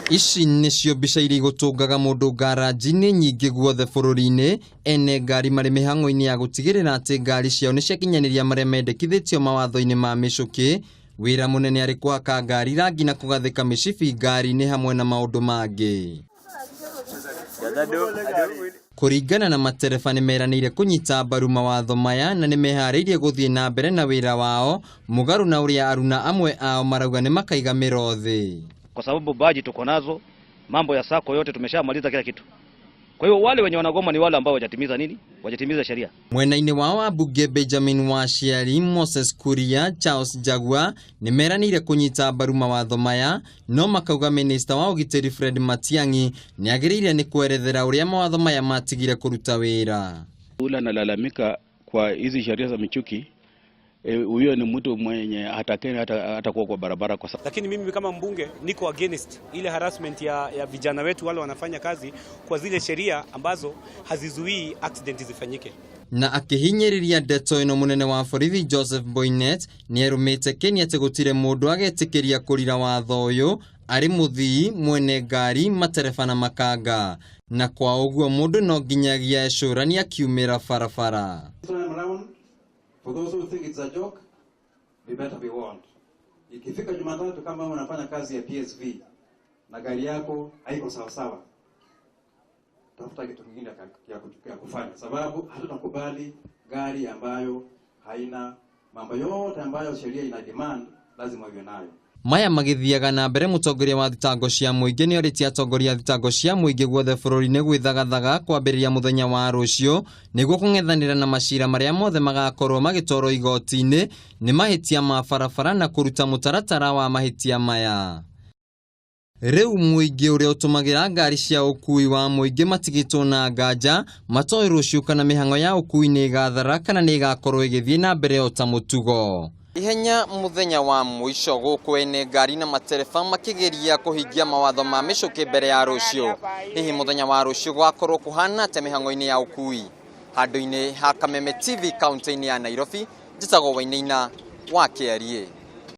Ici nĩcio mbica iria igũtũngaga mũndũ ngaranji-inĩ nyingĩ guothe bũrũri-inĩ, ene ngari marĩ mĩhang'o-inĩ ya gũtigĩrĩra atĩ ngari ciao nĩ ciakinyanĩria marĩa mendekithĩtio mawatho-inĩ ma mĩcũkĩ. Wĩra mũnene arĩ kũhaka ngari rangi na kũgathĩka mĩcibi ngari-inĩ hamwe na maũndũ mangĩ. Kũringana na matereba nĩ meranĩire kũnyita mbaru mawatho maya na nĩ meharĩirie gũthiĩ na mbere na wĩra wao mũgarũ na ũrĩa aruna amwe ao marauga nĩ makaiga mĩro thĩ. Kwa sababu baji tuko nazo, mambo ya sako yote tumeshamaliza kila kitu. Kwa hiyo wale wenye wanagoma ni wale ambao hawajatimiza nini? Hawajatimiza sheria. Mwena-inĩ wao ambunge Benjamin Washiali, Moses Kuria, Charles Jagua nĩ meranĩire kũnyita mbaru mawatho maya, no makauga minista wa ũgitĩri Fred Matiang'i nĩ agĩrĩire nĩ kwerethera ũrĩa mawatho maya matigire kũruta wĩra. Ule analalamika kwa hizi sheria za michuki, huyo ni mtu mwenye hatakeni hata kuwa kwa barabara kwa sababu. Lakini mimi kama mbunge niko against ile harassment ya vijana wetu wale wanafanya kazi kwa zile sheria ambazo hazizuii accident zifanyike. Na akĩhinyĩrĩria ndeto ĩno, mũnene wa borithi Joseph Boinnet nĩerũmĩte Kenya atĩ gũtirĩ mũndũ agetĩkĩria kũrira watho ũyũ arĩ mũthii, mwene ngari, matereba na makanga, na kwa ũguo mũndũ no nginyagia ecũranie akiumĩra barabara. This time round, for those who think it's a joke, we better be warned. Ikifika Jumatatu kama wewe unafanya kazi ya PSV na gari yako haiko sawa sawa, tafuta kitu kingine ya kufanya, sababu hatutakubali gari ambayo haina mambo yote ambayo sheria ina demand lazima iwe nayo. Maya magĩthiaga na mbere, mũtongoria wa thitango cia mũingĩ nĩ orĩtie atongoria a thitango cia mũingĩ guothe bũrũri-inĩ gwĩthagathaga kwambĩrĩria mũthenya wa rũciũ nĩguo kũng'ethanĩra na macira marĩa mothe magakorwo magĩtwarwo igoti-inĩ nĩ mahĩtia ma barabara na kũruta mũtaratara wa mahĩtia maya. Rĩu mũingĩ ũrĩa ũtũmagĩra ngari cia ũkui wa mũingĩ matigĩtwo na nganja matoĩ rũciũ kana mĩhang'o ya ũkui nĩ ĩgathara kana nĩ ĩgakorwo ĩgĩthiĩ na mbere o ta mũtugo. Ihenya mũthenya wa mũico gũkũ ene ngari na matereba makĩgeria kũhingia mawatho ma mĩcũkĩ mbere ya rũciũ. Hihi mũthenya wa rũciũ gwakorwo kũhana atĩa mĩhang'o-inĩ ya ũkui? Handũ-inĩ ha Kameme TV kaunti-inĩ ya Nairobi, njĩtagwo Wainaina wa Kĩariĩ.